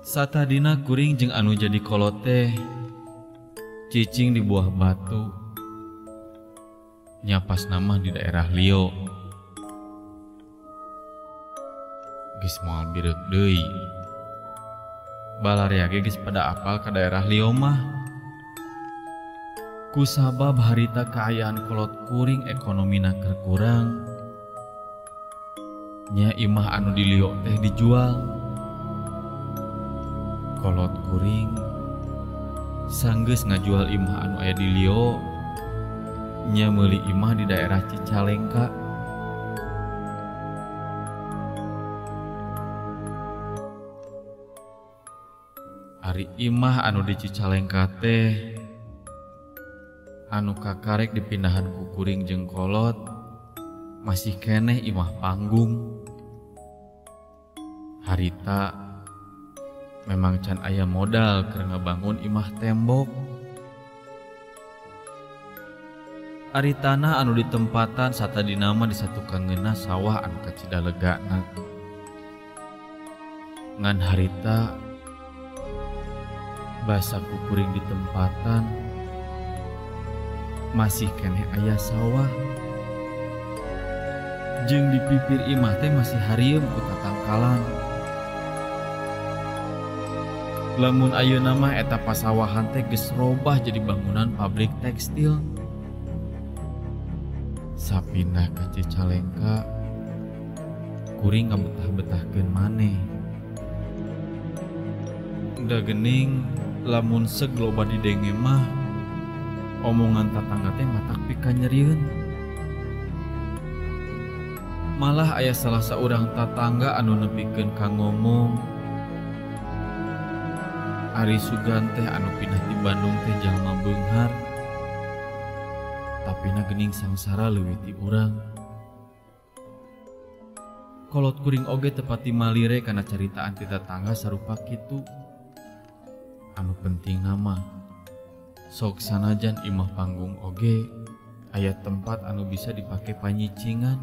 Satadina kuring jeung anu jadi kolot teh cicing di buah batu. Nya pas nama di daerah Lio. Geus moal bireuk deui. Balarea ge geus pada apal ka daerah Lio mah. Kusabab harita kaayaan kolot kuring ekonomina keur kurang. Nya imah anu di Lio teh dijual. Kolot kuring sanggeus ngajual imah anu aya di Lio, nya meuli imah di daerah Cicalengka. Ari imah anu di Cicalengka teh anu kakarek dipindahan ku kuring jeung kolot masih keneh imah panggung. Harita memang can aya modal keur ngabangun imah tembok. Ari tanah anu ditempatan satadina mah disatukangeunna sawah anu kacida legana. Ngan harita basa ku kuring ditempatan masih keneh aya sawah. Jeung di pipir imah teh masih harieum ku tatangkalan. Lamun ayeuna mah eta pasawahan teh geus robah jadi bangunan pabrik tekstil. Sapindah ka Cicalengka, kuring ngabetah-betahkeun maneh. Da geuning lamun seg loba didenge mah omongan tatangga teh matak pikanyerieun. Malah aya salah saurang tatangga anu nepikeun ka ngomong ari sugan teh anu pindah di Bandung teh jalma beunghar. Tapi na geuning sangsara leuwih ti urang. Kolot kuring oge teu pati malire kana caritaan ti tatangga sarupa kitu. Anu penting nama sok sanajan imah panggung oge aya tempat anu bisa dipake panyicingan.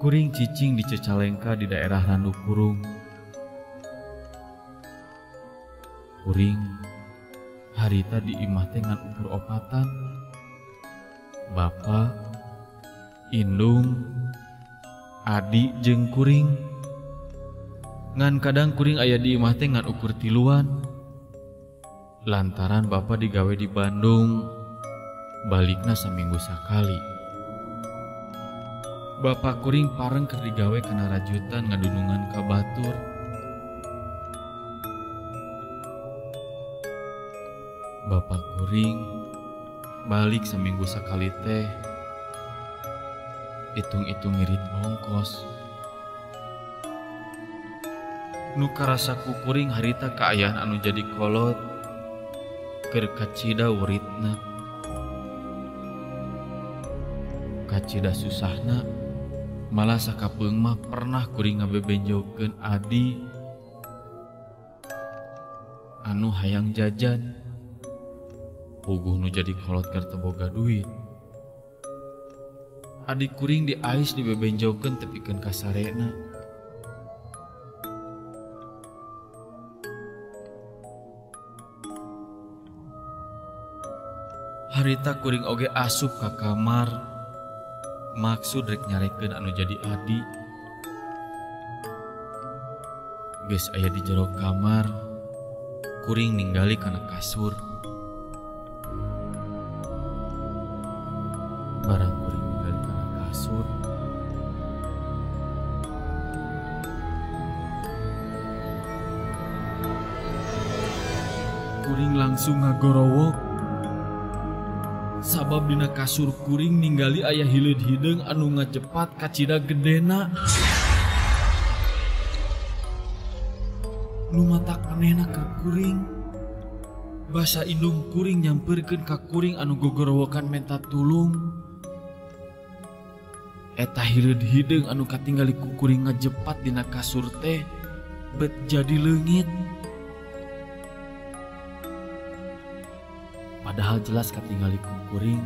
Kuring cicing di Cicalengka di daerah Randu Kurung. Kuring harita di imah teh ngan ukur opatan. Bapa, indung, adi jeung kuring. Ngan kadang kuring aya di imah teh ngan ukur tiluan. Lantaran bapa digawe di Bandung, balikna saminggu sakali. Bapa kuring pareng keur digawe kana rajutan ngadunungan ka batur. Bapak kuring balik seminggu sekali teh hitung-hitung ngirit ongkos. Nu karasa ku kuring harita kaayaan anu jadi kolot keur kacida uritna, kacida susahna. Malah sakapeung mah pernah kuring ngabebenjokeun adi anu hayang jajan. Puguh nu jadi kolot keur teu boga duit. Adik kuring diais dibebenjokeun tepikeun ka sarena. Harita kuring oge asup ka kamar maksud rek nyarekeun anu jadi adi. Geus aya di jero kamar, kuring ninggali kana kasur. Barang kuring ninggali kana kasur, kuring langsung ngagorowok. Sabab dina kasur kuring ninggali aya hileud hideung anu ngajepat kacida gedena. Nu matak anehna ka kuring, basa indung kuring nyamperkeun ka kuring anu gogorowokan menta tulung. Eta hileud hideung anu katinggali ku kuring ngajepat dina kasur teh bet jadi leungit. Padahal jelas katingali ku kuring,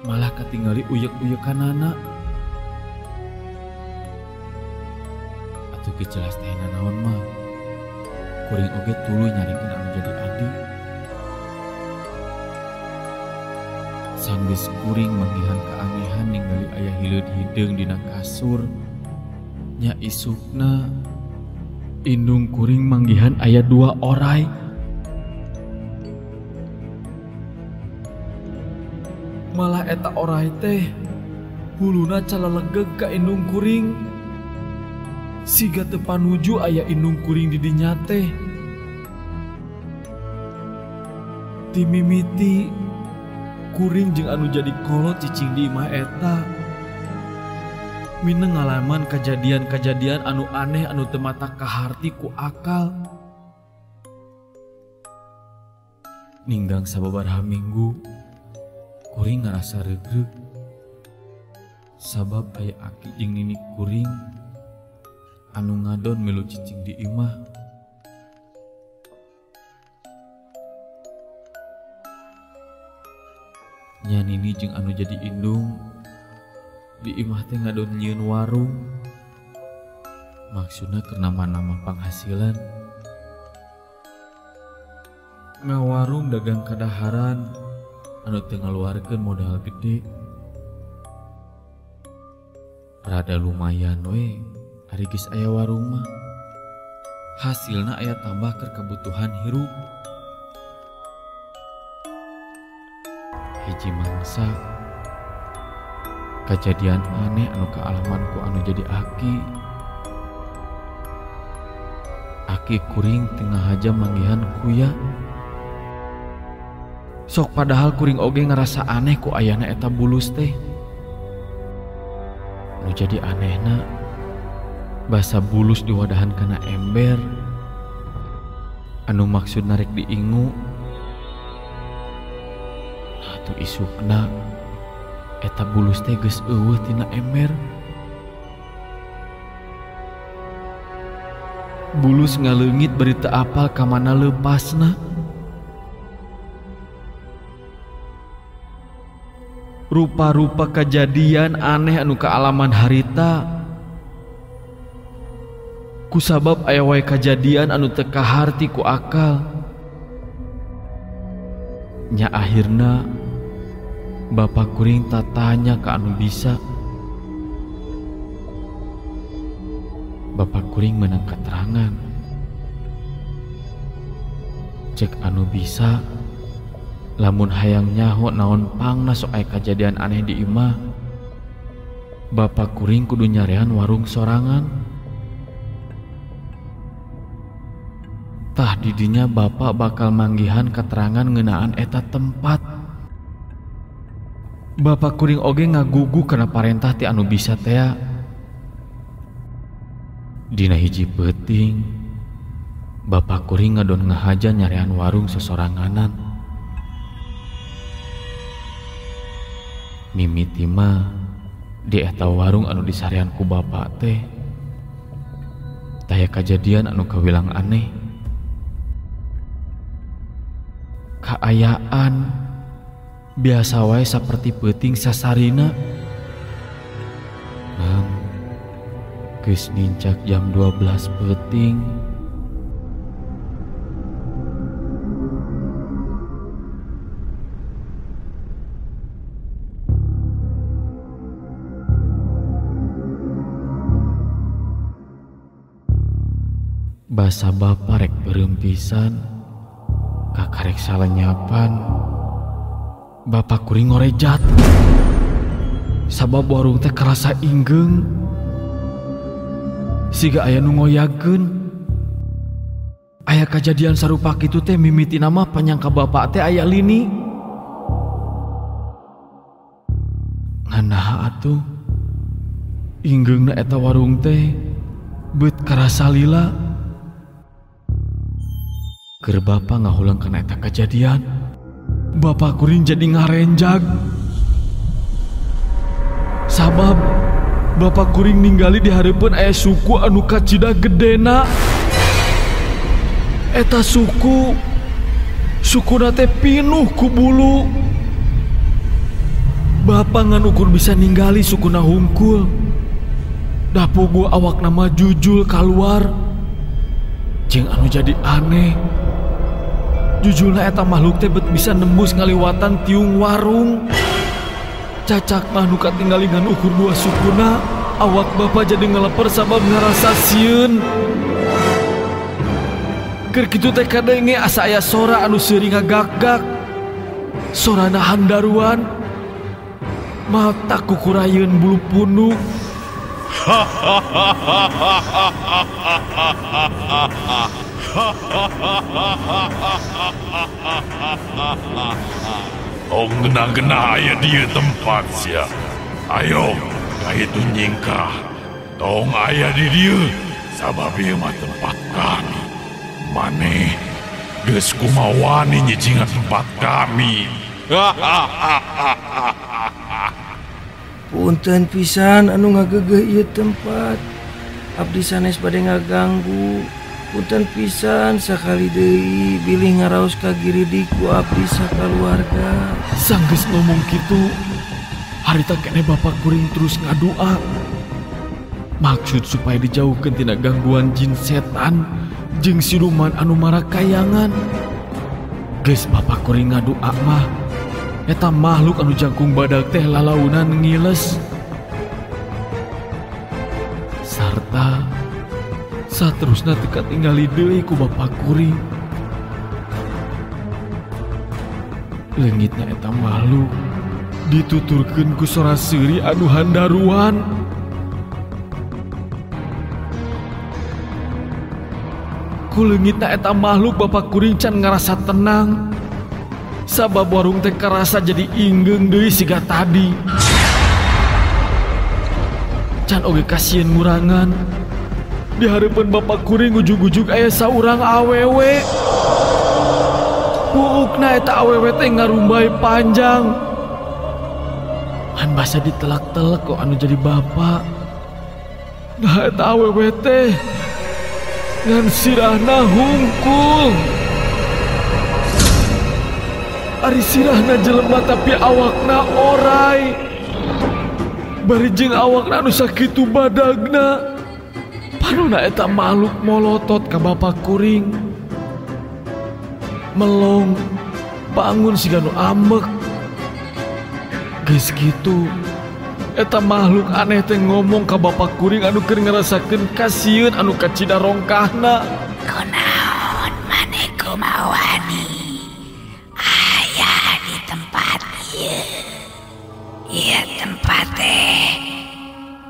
malah katingali uyek-uyekanana. geus jelas teh nanaon mah. Kuring oge tuluy nyarikeun anu jadi adi. Sanggeus kuring manggihan keanehan ningali aya hileud hideung dina kasur. Nya isukna indung kuring manggihan aya 2 orai. Malah eta orai teh huluna calalegeg ka indung kuring. Siga teu panuju aya indung kuring di dinya teh. Timimiti kuring jeung anu jadi kolot cicing di imah eta. Mineng ngalaman kejadian-kejadian anu aneh anu teu mata kaharti ku akal. Ninggang sababaraha minggu kuring ngarasa regreg. Sabab aya aki jeung nini kuring anu ngadon milu cicing di imah. Nya nini jeung anu jadi indung di imah teh ngadon nyieun warung. Maksudna keur nama-nama panghasilan. Ngawarung dagang kadaharan anu teu ngaluarkeun modal gede. Rada lumayan we ari geus aya warung mah. Hasilna aya tambah keur kebutuhan hirup. Hiji mangsa kejadian aneh anu kaalaman ku anu jadi aki. Aki kuring tengah aja manggihan kuya. Sok padahal kuring oge ngerasa aneh ku ayana eta bulus teh. Nu jadi anehna basa bulus diwadahan kana ember anu maksud narik diingu. Nah tuh isukna eta bulus teh geus eueuh tina ember. Bulus ngaleungit bari teu apal ka mana leupasna. Rupa-rupa kejadian aneh anu kaalaman harita. Kusabab aya wae kajadian anu teu kaharti ku akal. Nya akhirna bapak kuring tatanya ka anu bisa. Bapak kuring menang keterangan. Cek anu bisa lamun hayang nyaho naon pangna sok aya kajadian aneh di imah. Bapak kuring kudu nyarean warung sorangan. Tah didinya bapak bakal manggihan keterangan ngeunaan eta tempat. Bapak kuring oge ngagugu kana parentah ti anu bisa tea. Dina hiji peuting bapak kuring ngadon ngahaja nyarean warung sesoranganan. Mimiti mah di eta warung anu disarean ku bapak teh taya kajadian anu kawilang aneh. Kaayaan biasa wae saperti peuting sasarina. Nang geus nincak jam 12 peuting. Basa bapa rek beureum pisan, kakarek salenyapan. Bapak kuring ngorejat. Sabab warung teh karasa inggeung. Siga aya nu ngoyageun. Aya kajadian sarupa kitu teh mimiti nama panyangka bapak teh aya lini. Nganaha atuh? Inggeungna eta warung teh beut karasa lila. Keur bapa ngahulang kana eta kajadian, bapak kuring jadi ngarenjag. Sabab bapak kuring ninggali di hareupeun aya suku anu kacida gedena. Eta suku sukuna teh pinuh ku bulu. Bapak ngan ukur bisa ninggali sukuna hungkul. Dah puguh awakna mah jujul kaluar. Jeung anu jadi aneh, jujulna eta makhluk teh bet bisa nembus ngaliwatan tiung warung. Cacak mah nu katinggali ngan ukur dua sukuna, awak bapak jadi ngeleper sabab ngarasa sieun. Keur kitu teh kadenge asa aya sora anu seuri ngagak-gak. Sorana handaruan. Mata kukurayeun bulu punuk. Tong gena-gena aya di tempat sia. Ayo, ka itu nyingkah. Tong aya di dieu, sabab ieu mah tempat kami. Maneh geus kumawani nyicingan tempat kami. Punten pisan anu ngagegeh ieu tempat. Abdi sanes bade ngaganggu. Punten pisan sakali deui bilih ngaraos ka giridik ku abdi sakaluarga. Sanggeus ngomong kitu, harita keneh bapak kuring terus ngadua. Maksud supaya dijauhkeun tina gangguan jin setan jeung siluman anu marakayangan. Geus bapak kuring ngadua mah, eta makhluk anu jangkung badag teh lalaunan ngiles. Sarta saterusna teu katingali deui ku bapak kuring. Leungitna eta makhluk dituturkeun ku sora seuri anu handaruan. Ku leungitna eta makhluk bapak kuring can ngarasa tenang. Sabab warung teh karasa jadi inggeung deui siga tadi. Can oge kasieun ngurangan. Di hareupeun bapak kuring ujug-ujug aya saurang awewe. Buukna eta awewe teh ngarumbay panjang. Ngan basa ditelak-telek kok anu jadi bapak. Nah eta awewe teh ngan sirahna hungkul. Ari sirahna jelema tapi awakna orai. Bari jeung awakna anu sakitu badagna. Panuna eta makhluk molotot ka bapak kuring. Melong, bangun siga nu ambek. Geus kitu, eta makhluk aneh teh ngomong ka bapak kuring anu keur ngarasakeun kasieun anu kacida rongkahna. Kunaon maneh kumawani aya di tempat ieu. Ieu tempat teh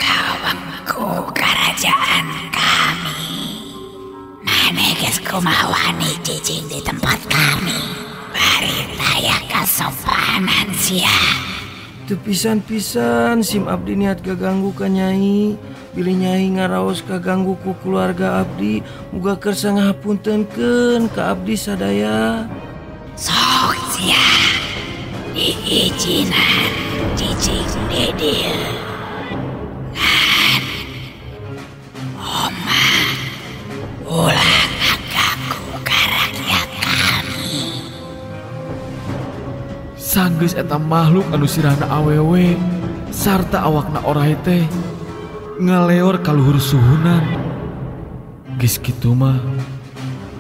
kawangku kerajaan kami. Maneh geus kumawani cicing di tempat kami. Bari taya kasopanan sia. Teu pisan-pisan sim abdi niat gaganggu ka nyai. Bilih nyai ngaraos kaganggu ku keluarga abdi, muga kersa ngahapuntenkeun ka abdi sadaya. Sok sia diizinan cicing di dieu. Ngan oma ulah ngaganggu ka rakyat kami. Sanggeus eta makhluk anu sirahna awewe sarta awakna orai teh ngaleor ka luhur suhunan. Geus kitu mah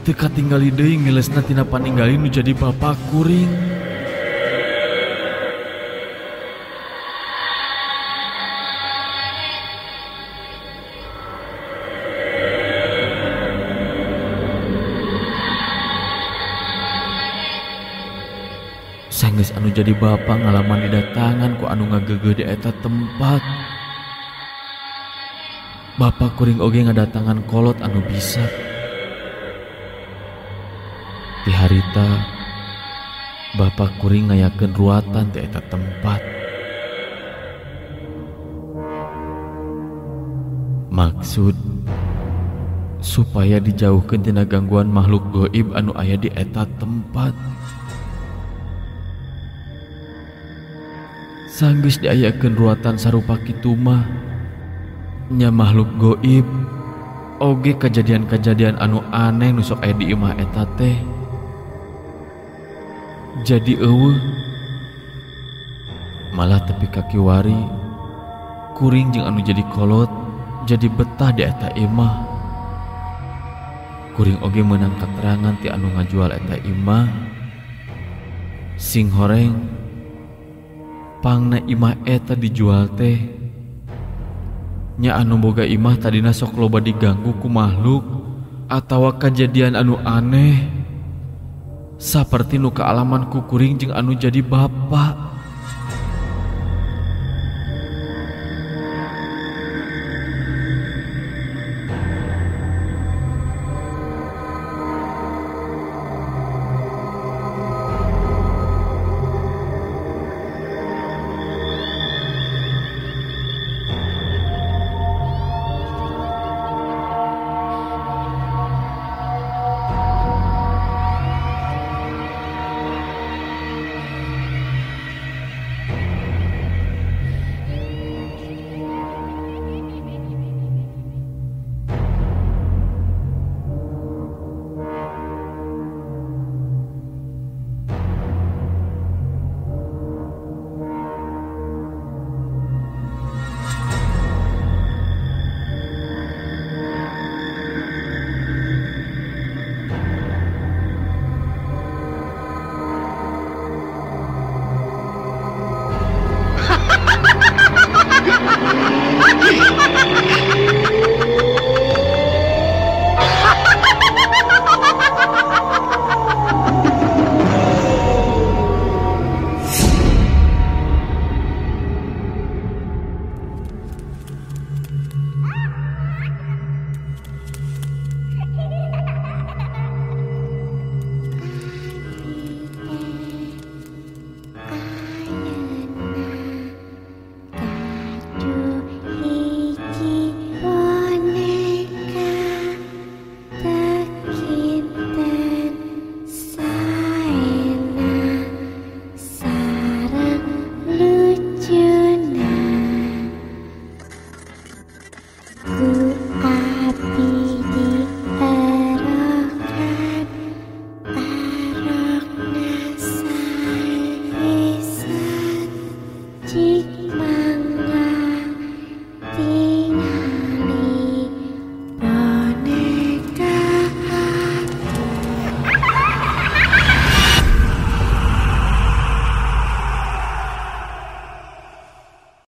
teu katinggali deui ngelesna tina paninggali nu jadi bapak kuring. Sanggeus anu jadi bapak ngalaman didatangan ku anu ngagegeuh di eta tempat. Bapak kuring oge ngadatangan kolot anu bisa. Di harita bapak kuring ngayakeun ruatan di eta tempat. Maksud supaya dijauhkeun tina gangguan makhluk goib anu aya di eta tempat. Sanggeus diayakeun ruatan sarupa kitu mah, nya makhluk goib oge kejadian-kejadian anu aneh nu sok aya di imah eta teh jadi eueuh. Malah tepi ka kiwari kuring jeung anu jadi kolot Jadi betah di eta imah. Kuring oge meunang keterangan ti anu ngajual eta imah. Sing horeng pangna imah eta dijual teh. Nya anu boga imah tadina sok loba diganggu ku makhluk atawa kejadian anu aneh. Saperti nu kaalaman ku kuring jeung anu jadi bapak. Cik.